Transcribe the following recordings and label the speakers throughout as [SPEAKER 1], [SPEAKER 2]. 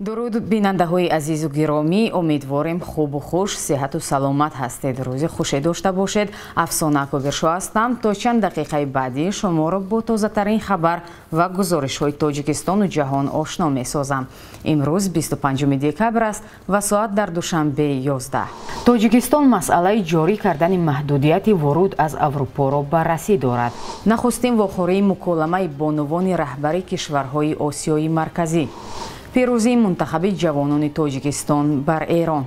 [SPEAKER 1] Дуруд бинандаҳои азизу гиромӣ, умедворем хубу хуш, сеҳату саломат ҳастед. Рӯзи хуше дошта бошед. Афсона Кобиршо ҳастам. То чанд дақиқаи баъдӣ шуморо бо тозатарин хабар ва гузоришҳои Тоҷикистону ҷаҳон ошно месозам. Имрӯз 25 декабр аст ва соат дар Душанбе 11. Тоҷикистон масъалаи ҷорӣ кардани маҳдудияти воруд аз Аврупоро баррасӣ дорад. Нахустин вохӯрии муколамаи бонувони раҳбари кишварҳои Осиёи Марказӣ. Пирӯзии мунтахаби ҷавонони Тоҷикистон бар Эрон.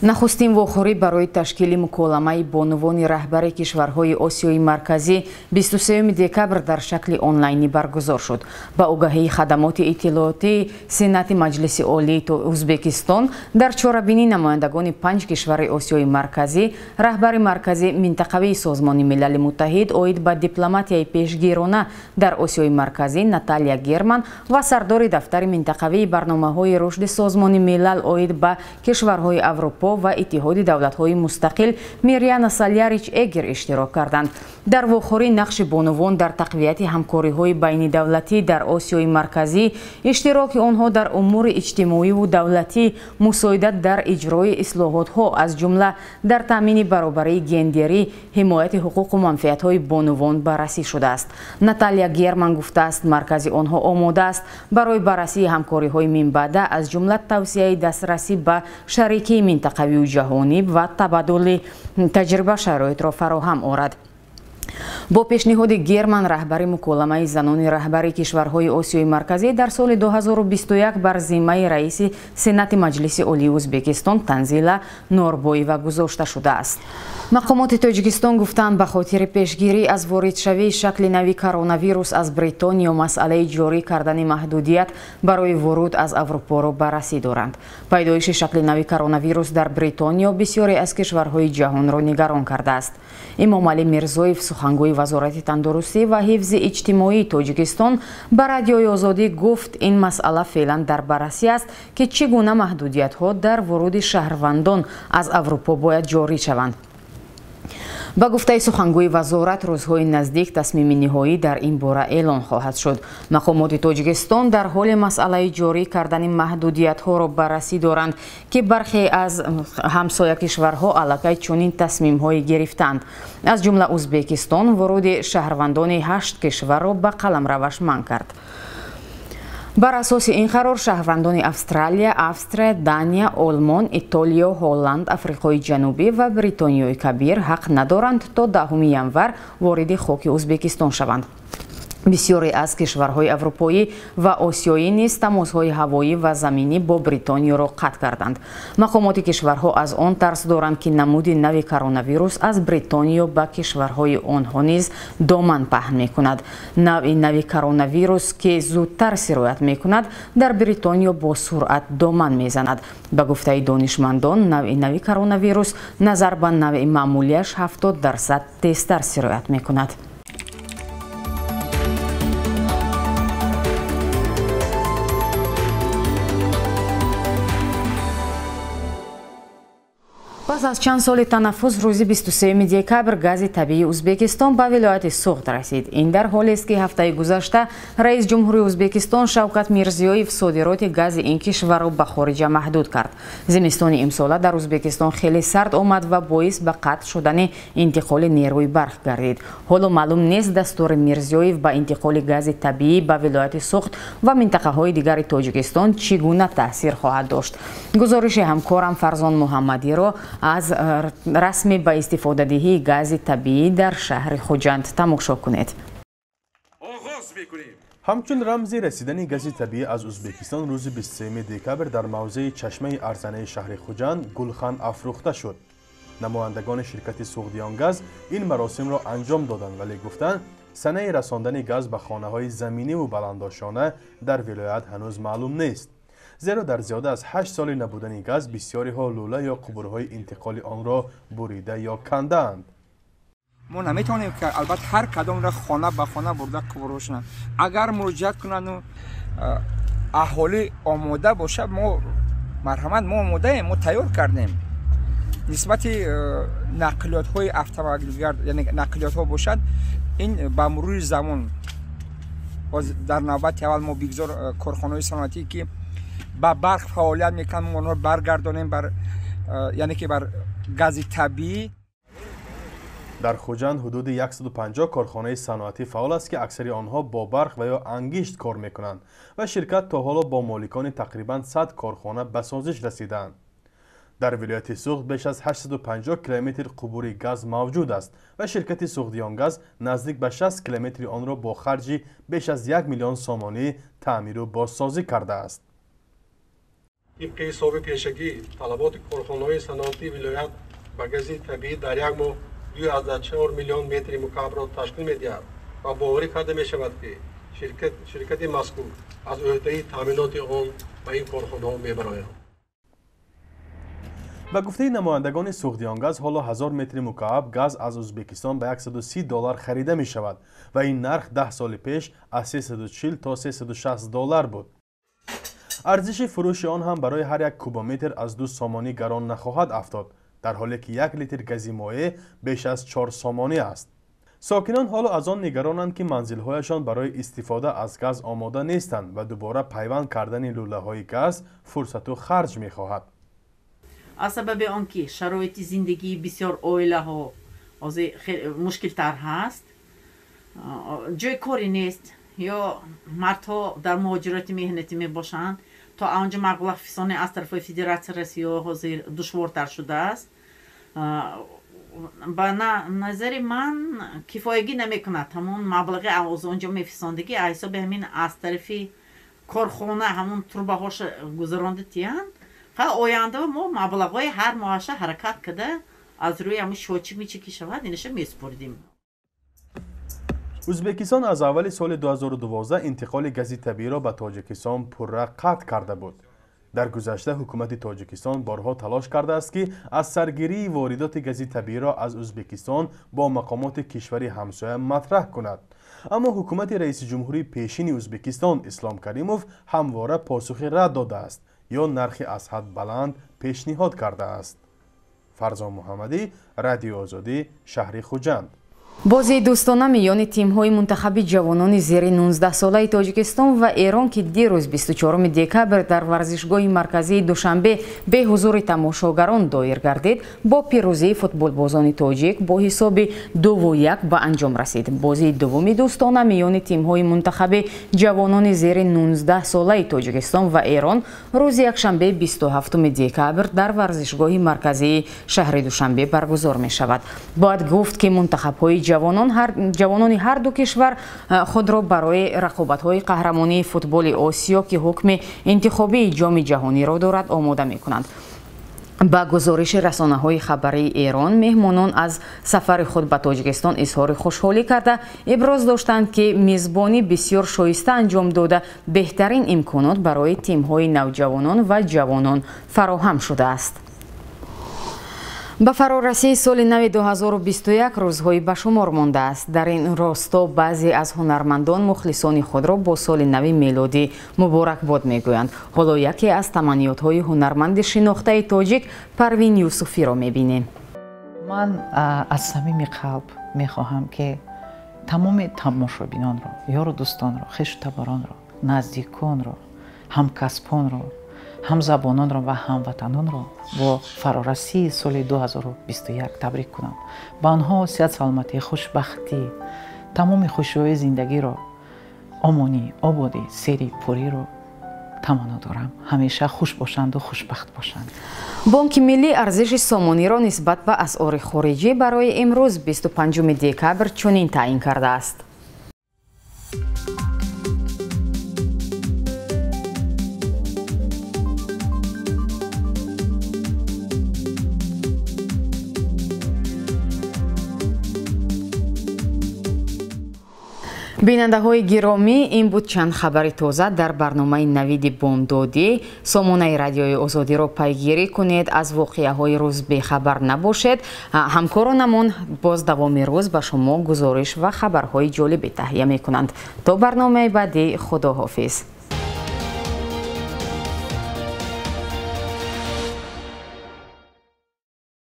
[SPEAKER 1] Нахустин вохӯрӣ барои ташкили муколамаи бонувони раҳбари кишварҳои Осиёи Марказӣ 23 декабр дар шакли онлайнӣ баргузор шуд. Ба огаҳии хадамоти иттилоотии Сенати Маҷлиси Олии Ӯзбекистон дар чорабинӣ намояндагони 5 кишвари Осиёи Марказӣ, раҳбари маркази минтақавии Созмони Милали Муттаҳид оид ба дипломатияи пешгирона дар Осиёи Марказӣ Наталия Герман ва сардори дафтари минтақавии барномаҳои рушди Созмони Милал оид ба кишварҳои Аврупо ва Иттиҳоди давлатҳои мустақил Мирьяна Салярич Эгер иштирок карданд. Дар вохӯрӣ нақши бонувон дар тақвияти ҳамкориҳои байнидавлатӣ дар Осиёи Марказӣ, иштироки онҳо дар умури иҷтимоиву давлатӣ, мусоидат дар иҷрои ислоҳотҳо, аз ҷумла дар таъмини баробарии гендерӣ, ҳимояти ҳуқуқу манфиатҳои бонувон баррасӣ шудааст. Наталия Герман гуфтааст, маркази онҳо омода аст барои баррасии ҳамкориҳои минбаъда, аз ҷумла тавсияи дастрасӣ ба шарикии минтақавию ҷаҳонӣ ва табаддули таҷриба шароитро фароҳам орад. Бо пешниҳоди Герман раҳбари муколамаи занони раҳбари кишварҳои Осиёи Марказӣ дар соли 2021 бар зиммаи раиси Сенати Маҷлиси Олии Ӯзбекистон Танзила Норбоева гузошта шудааст. Мақомоти Тоҷикистон гуфтанд, ба хотири пешгирӣ аз воридшавии шакли нави коронавирус аз Бритониё масъалаи ҷорӣ кардани маҳдудият барои воруд аз Аврупоро баррасӣ доранд. Пайдоиши шакли нави коронавирус дар Бритониё бисёре аз кишварҳои ҷаҳонро нигарон кардааст. Имомалӣ Мирзоев, сухангӯи Вазорати тандурустӣ ва ҳифзи иҷтимоии Тоҷикистон, ба Радиои Озодӣ гуфт, ин масъала феълан дар баррасӣ аст, ки чӣ гуна маҳдудиятҳо дар воруди шаҳрвандон аз Аврупо бояд ҷорӣ шаванд. Ба гуфтаи сухангӯи вазорат, рӯзҳои наздик тасмими ниҳоӣ дар ин бора эълон хоҳад шуд. Мақомоти Тоҷикистон дар ҳоли масъалаи ҷорӣ кардани маҳдудиятҳоро баррасӣ доранд, ки бархе аз ҳамсоя кишварҳо аллакай чунин тасмимҳое гирифтанд. Аз ҷумла Ӯзбекистон воруди шаҳрвандони 8 кишварро ба қаламраваш манъ кард. Бар асоси ин қарор шаҳрвандони Австралия, Австрия, Дания, Олмон, Итолиё, Ҳолланд, Африқои Ҷанубӣ ва Бритониёи Кабир ҳақ надоранд то 10 январ вориди хоки Ӯзбекистон шаванд. Бисёре аз кишварҳои аврупоӣ ва осиёӣ низ тамосҳои ҳавоӣ ва заминӣ бо Бритониёро қатъ карданд. Мақомоти кишварҳо аз он тарс доранд, ки намуди нави коронавирус аз Бритониё ба кишварҳои онҳо низ доман паҳн мекунад. Навъи нави коронавирус, ки зудтар сироят мекунад, дар Бритониё бо суръат доман мезанад. Ба гуфтаи донишмандон, навъи нави коронавирус назар ба навъи маъмулияш 70% тезтар сироят мекунад. Пас аз чанд соли танаффус рӯзи 23 декабр гази табиии Ӯзбекистон ба вилояти Суғд расид. Ин дар ҳолест, ки ҳафтаи гузашта раис ҷумҳури Ӯзбекистон Шавкат Мирзиёев содироти гази ин кишварро ба хориҷа маҳдуд кард. Зимистони имсола дар Ӯзбекистон хеле сард омад ва боис ба қатъ шудани интиқоли нерӯи барқ гардид. Ҳоло маълум нест дастури Мирзиёев ба интиқоли гази табиӣ ба вилояти Суғд ва минтақаҳои дигари Тоҷикистон чӣ гуна таъсир хоҳад дошт. Гузориши ҳамкорам Фарзон Муҳаммадиро аз расми ба истифодадиҳии гази табиӣ дар шаҳри Хуҷанд тамошо кунед.
[SPEAKER 2] Ҳамчун рамзи расидани гази табиӣ аз Ӯзбекистон рӯзи 23 декабр дар мавзеи Чашмаи Арзанаи шаҳри Хуҷанд гулхан афрӯхта шуд. Намояндагони ширкати Суғдиёнгаз ин маросимро анҷом доданд, вале гуфтанд, санаи расондани газ ба хонаҳои заминиву баландошона дар вилоят ҳанӯз маълум нест. Зеро дар зиёда аз 8 соли набудани газ бисёриҳо лӯла ё қубурҳои интиқоли онро бурида ё кандаанд.
[SPEAKER 3] Мо наметавонем, ки албатта ҳар кадомро хона ба хона бурда қубурҳошона. Агар муроҷиат кунанду аҳолӣ омода бошад, мо марҳамат, мо омодаем, мо тайёр кардем. Нисбати нақлиётҳои автомобилгард, яъне нақлиётҳо бошад, ин ба мурури замон дар навбати аввал мо бигзор корхонаҳои саноатӣ ки ба барқ фаъолият мекунанд, мо онҳоро баргардонем бар, яъне ки бар гази табиӣ.
[SPEAKER 2] Дар Хуҷанд ҳудуди 150 корхонаи саноатӣ фаъол аст, ки аксари онҳо бо барқ ва ё ангишт кор мекунанд ва ширкат то ҳоло бо моликони тақрибан 100 корхона ба созиш расидаанд. Дар вилояти Суғд беш аз 850 километр қубури газ мавҷуд аст ва ширкати Суғдиёнгаз наздик ба 60 километри онро бо харҷи беш аз 1 миллион сомонӣ таъмиру бозсозӣ кардааст.
[SPEAKER 4] Тибқи ҳисоби пешагӣ, талаботи корхонаҳои саноатии вилоят ба гази табиӣ дар як моҳ 2,4 миллион метри мукаабро ташкил медиҳад ва боварӣ карда мешавад, ки ширкати мазкур аз ӯҳдаи таъминоти он ба ин корхонаҳо мебарояд.
[SPEAKER 2] Ба гуфтаи намояндагони Суғдиёнгаз, ҳоло 1000 метри мукааб газ аз Ӯзбекистон ба 130 доллар харида мешавад ва ин нарх 10 соли пеш аз 340 то 360 доллар буд. Арзиши фурӯши он ҳам барои ҳар як кубометр аз 2 сомонӣ гарон нахоҳад афтод, дар ҳоле ки 1 литр гази моеъ беш аз 4 сомонӣ аст. Сокинон ҳоло аз он нигаронанд, ки манзилҳояшон барои истифода аз газ омода нестанд ва дубора пайванд кардани лӯлаҳои газ фурсату харҷ мехоҳад.
[SPEAKER 5] Аз сабаби он ки шароити зиндагии бисёр оилаҳо ҳозир мушкилтар ҳаст, ҷои корӣ нест, ё мардҳо дар муҳоҷироти меҳнатӣ мебошанд, то анҷо маблағ фисони аз тарафи федератсия Россия ҳозир душвортар шудааст. Ба назари ман кифоягӣ намекунад ҳамон маблағи аз онҷо мефисондагӣ, аз ҳисоби ҳамин аз тарафи корхона ҳамон трубаҳоша гузаронда тиянд. Оянда мо маблағҳои ҳар моҳаша ҳаракат карда аз рӯи ҳамон шочи мичи ки шавад инаша месупоридем.
[SPEAKER 2] Ӯзбекистон аз аввали соли 2012 интиқоли гази табииро ба Тоҷикистон пурра қатъ карда буд. Дар гузашта ҳукумати Тоҷикистон борҳо талош кардааст, ки аз саргирии воридоти гази табииро аз Ӯзбекистон бо мақомоти кишвари ҳамсоя матраҳ кунад. Аммо ҳукумати раиси ҷумҳурии пешини Ӯзбекистон Ислом Каримов ҳамвора посухи рад додааст ё нархи аз ҳад баланд пешниҳод кардааст. Фарзон Муҳаммадӣ, Радиои Озодӣ, шаҳри Хуҷанд.
[SPEAKER 1] Бозии дӯстона миёни тимҳои мунтахаби ҷавонони зери 19-солаи Тоҷикистон ва Эрон, ки дирӯз 24 декабр дар варзишгоҳи марказии Душанбе бе ҳузури тамошогарон доир гардид, бо пирӯзии футболбозони тоҷик бо ҳисоби 2-1 ба анҷом расид. Бозии дуввуми дӯстона миёни тимҳои мунтахаби ҷавонони зери 19-солаи Тоҷикистон ва Эрон рӯзи якшанбе 27 декабр дар варзишгоҳи марказии шаҳри Душанбе баргузор мешавад. Бояд гуфт, ки мунтахабҳои ҷавонони ҳар ду кишвар худро барои рақобатҳои қаҳрамонии футболи Осиё, ки ҳукми интихобии ҷоми ҷаҳониро дорад, омода мекунанд. Ба гузориши расонаҳои хабарии Эрон, меҳмонон аз сафари худ ба Тоҷикистон изҳори хушҳолӣ карда, иброз доштанд, ки мизбонӣ бисёр шоиста анҷом дода, беҳтарин имконот барои тимҳои навҷавонон ва ҷавонон фароҳам шудааст. Ба фарорасии соли нави 2021 рӯзҳои ба шумор мондааст. Дар ин росто баъзе аз ҳунармандон мухлисони худро бо соли нави мелодӣ муборакбод мегӯянд. Ҳоло яке аз таманниётҳои ҳунарманди шинохтаи тоҷик Парвин Юсуфиро мебинем.
[SPEAKER 6] Ман аз самими қалб мехоҳам, ки тамоми тамошобинонро, ёру дӯстонро, хешу таборонро, наздиконро, ҳамкасбонро, ҳамзабононро ва ҳамватанонро бо фарорасии соли 2021 табрик кунам. Ба онҳо сиҳат, саломатӣ, хушбахтӣ, тамоми хушиҳои зиндагиро, омонӣ, ободӣ, сери пуриро таманно дорам. Ҳамеша хуш бошанду хушбахт бошанд.
[SPEAKER 1] Бонки миллӣ арзиши сомониро нисбат ба асъори хориҷӣ барои имрӯз 25 декабр чунин таъин кардааст. Бинандаҳои гиромӣ, ин буд чанд хабари тоза дар барномаи Навиди бомдодӣ. Сомонаи Радиои Озодиро пайгирӣ кунед, аз воқеаҳои рӯз бехабар набошед. Ҳамкоронамон боз давоми рӯз ба шумо гузориш ва хабарҳои ҷолибе таҳия мекунанд. То барномаи баъдӣ, худоҳофиз.